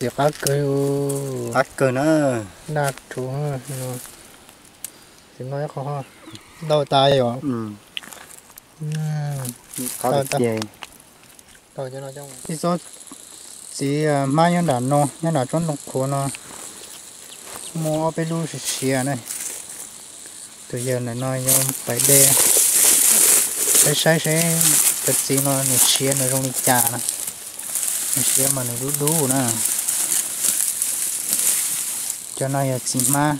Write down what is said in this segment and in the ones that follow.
Qab kawg, qab kawg na. Naj rhuv, tus no ib qho ntau tas yom. Ib txob txiv hmab nyob nram no, nyob nram tsob ntoo qhuav no, muaj ob peb lub siav siav na. Tus yawg ntawm no yuav pais de, saib saib seb cov txiv no nws siav nws zoo li cas na. Nws siav mas nws dub dub na. Cov no yog txiv hmab.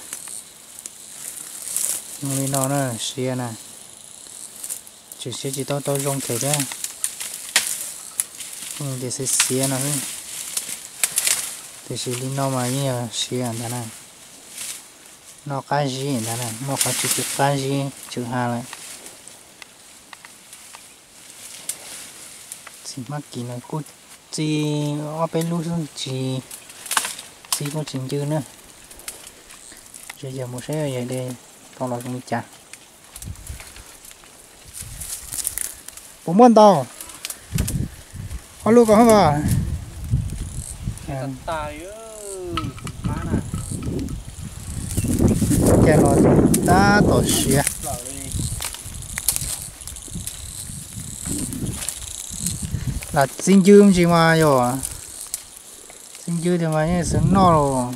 Zoo li no na, siav na. Tseem siav tsis tau tau zoo thiab, ces xiav xiav no xwb. Tiam sis li no mas yeej yog siav ntag na. Noj qab zib ntag na, muaj qhov tsis, tsis qab zib tsw ha lawm. Txiv hmab kis no kuj txi ob peb lub xwb, tsis, txiv kuj tsis ncw na. Tsis yog mus saib yog de tau los zoo li cas. Puas muaj ntau? Ob lub ko hab as. Ces los tab tom siav. Lam txi ncw me ntsis mas yog, txi ncw tiag mas yeej xwb noj los.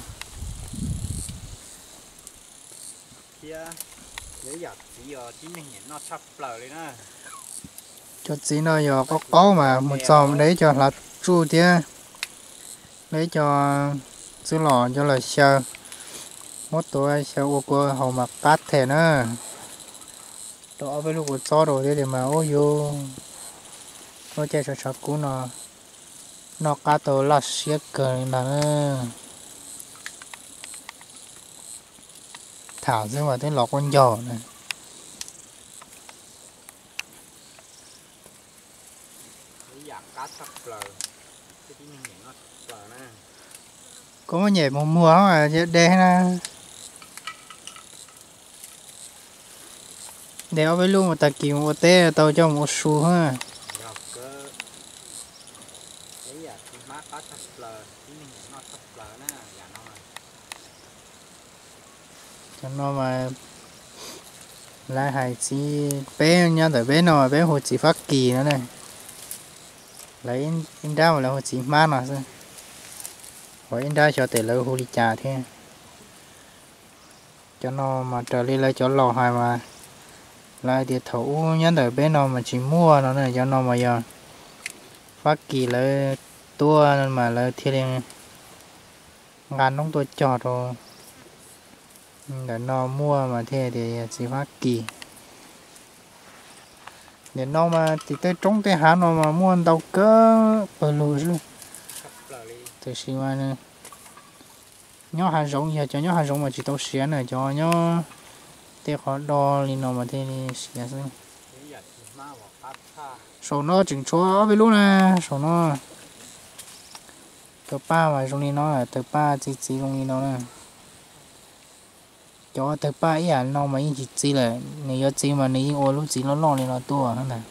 Cov txiv no yog qaub qaub mas mus txog de ib co hlav tsuj thiab, de ib co txwb los cov lawm xyaw, muab tuav xyaw ua kua haus mas qab them na. Rau ob peb lub kua txob rau thiab tias mas ub yus lub caij sawv tshav kub no noj qab tau laj siab kawg li ntag na. Tham xwb mas twb los quab ncaug na. Koj muab nyem mus muag de na. De ob peb lub mus tag kis mus ua teb tau coj mus ua su hab. Cov no mas lawv hais txiv, peb nyob ntawm peb no peb hu txiv Fab Kis no ne. Lawv ib nrab mas lawv hu txiv hmab no xwb, ho ib nrab xyov tes lawv hu li cas thiab. Cov no mas raws li lawv cov laus hais mas lawv hais tias thaum ub nyob ntawm peb no mas tsis muaj no na, cov no mas yog Fab Kis lawv tuaj mas lawv thiaj li nqa noob tuaj cog rau ntawm no muaj mas thiaj tias yog txiv Fab Kis. Nim no mas tim tej roob tej hav no mas muaj ntau kawg pawg lug xwb. Tiam sis mas nyob hav zoov, yog cov nyob hav zoov mas tsis tau siav na, cov nyob tej qhov do li no mas thiaj li siav xwb. Saum no tseem tshuav ob peb lub na, saum no. Taws paj mas zoo li no, taws paj txi txiv zoo li no na. Cov taws paj ib yam no mas yeej tsis txi lawm, nws yuav txi mas nws yeej ua lub txiv loj loj li no tuaj ntag.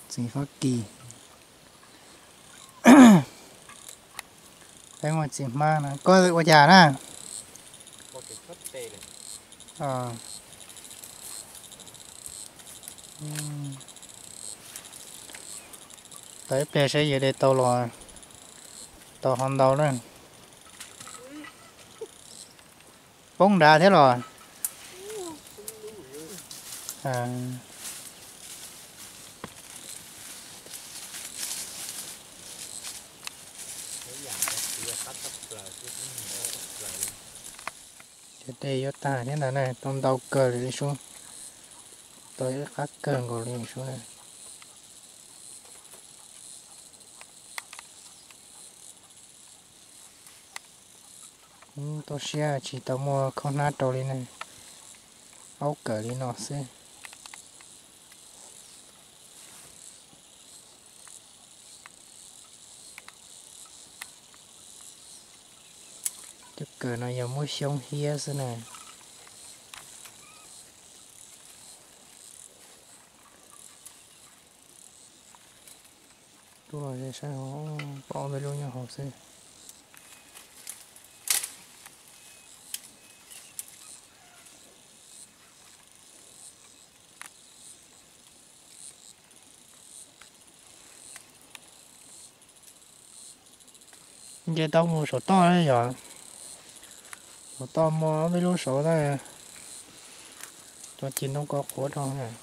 Txiv Fab Kis. Peb muaj txiv hmab no, koj ua cas na? Tau ib pliag saib yog de tau los, tau ho ntau na. Poob nrad thiab los? Cov dej yuav tag thiab ntag na, tau ntau kawg li sub. Tau ib qab kawg nkaus li sub na. Tau siab tsis tau muaj khaub hnab rau li ne, aub kawm li no xwb. Cov kawm no yog muab xyoob hiab xwb na. Lub no saib hauv, pom ob peb lub nyob hauv xwb. Nce tau mus saum toj yom, saum toj muaj ob peb lub saud, cov ci ntoo ko qhuav rau.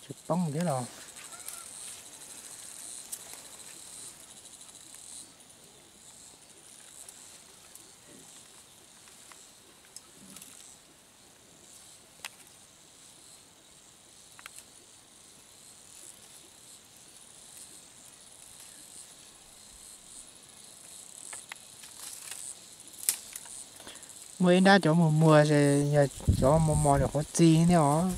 Tsis poob thiab los. Muaj ib nrab cov muag muag ces yog cov mos mos nyuam qhuav txi thiab os.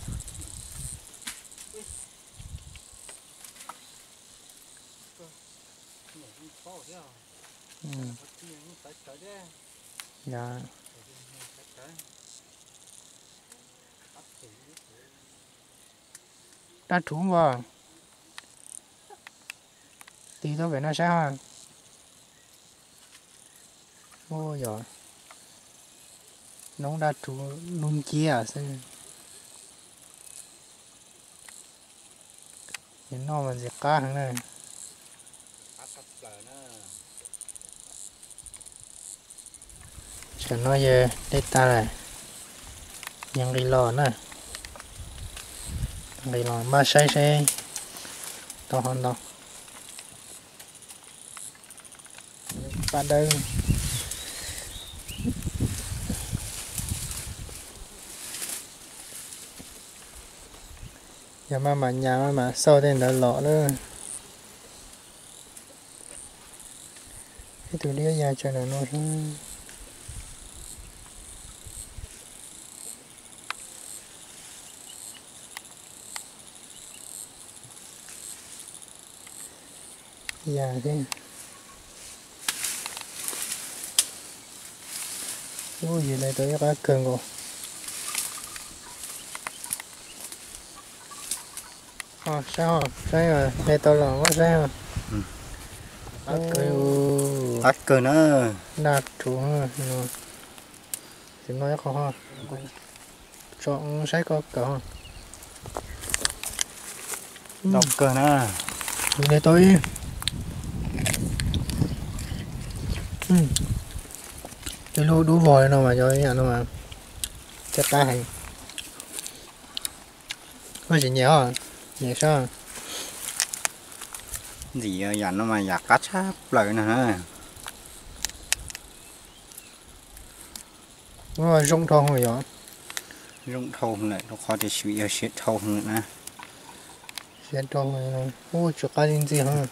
Dab rhuv npog, tig tuaj pem no saib os. Yog noob dab rhuv lub nciab xwb. Noj mas ntxim qab heev na. Tam no yog dej tag lawm, yog nqis los na, nqis los maj saib seb tau ho ntau. Paj dawb. Yog maj mam nyas maj mam xauj tej ntawd los na. Ib tug liab ya tsawv ntawm no xwb. Ya thiab. Ub, yus le tau ib qab kawg nkaus. Saib, saib, le tau los muab saib. Qab kawg na. Daj rhuv no. Tiv no ib qho ho. Tso saib koj kawm ho. Ntau kawg na. Yus le tau ib, ib lub dub vog li no mas yog ib yam no mas thiaj qab heev. Koj tsis nyiam os? Nyiam sab. Ntxim, yam no mas yam qab tshaj plaws no na. Zoo dhau yom. Zoo dhau lawm rau qhov tias siv yog siav dhau lawm na. Siav dhau, ub, tsw qab li ntxi heev.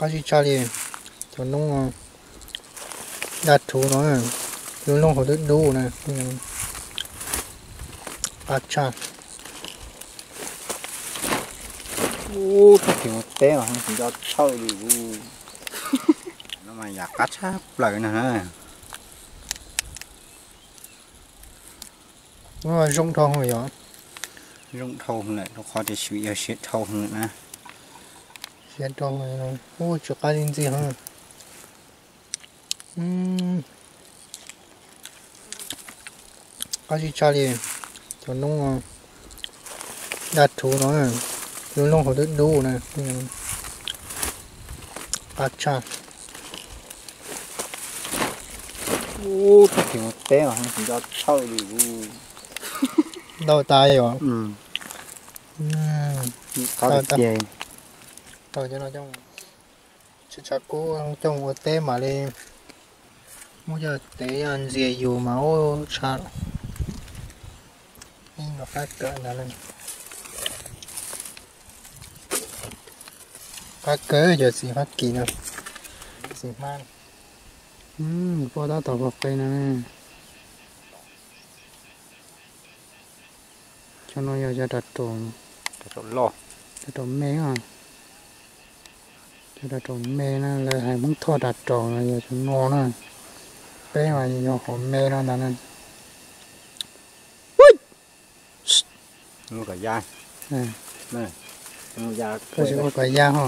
Qab tsis tshaj li cov noob daj rhuv no, lub noob hauv dub dub na. Qab tshaj. Ub, tus txiv ua teb mas nco tshawj li. No mas yam qab tshaj plaws no na. Zoo dhau yom. Zoo dhau lawm rau qhov tias siv yog siav dhau lawm na. Siav dhau, ub, tsw qab li ntxi heev. Qab tsis tshaj li cov noob daj rhuv no, lub noob hauv dub dub na. Qab tshaj. Ub, tus txiv ua teb mas nco tshawj li. Ntau tas yom. Qab tiag. Tau cov no coj, tshav kub coj mus ua teb mam li muab coj tev ntxias yus mas ub tshaj. Ib no qab kawg ntag. Qab kawg cov txiv Fab Kis no, txiv hmab. Puab tab tom pom qe no. Cov no yog cov rau raum, rau raum me, cov rau raum me na, lawv hais Hmoob Thoj rau raum no yog cov no na. Peb mas yog qhov me no ntag na. Koj tsis ua kom ya ho.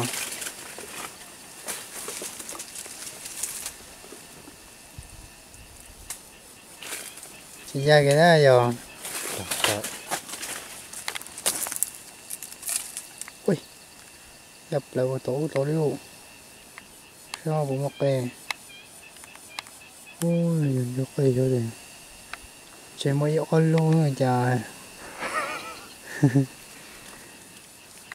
Tsis ya kiag na yog. Ya plaws puas tau ub tau li ub. Saib puas muaj qe. Ub, yog cov qe xyov ces, tseem muaj ib ob lub no cas.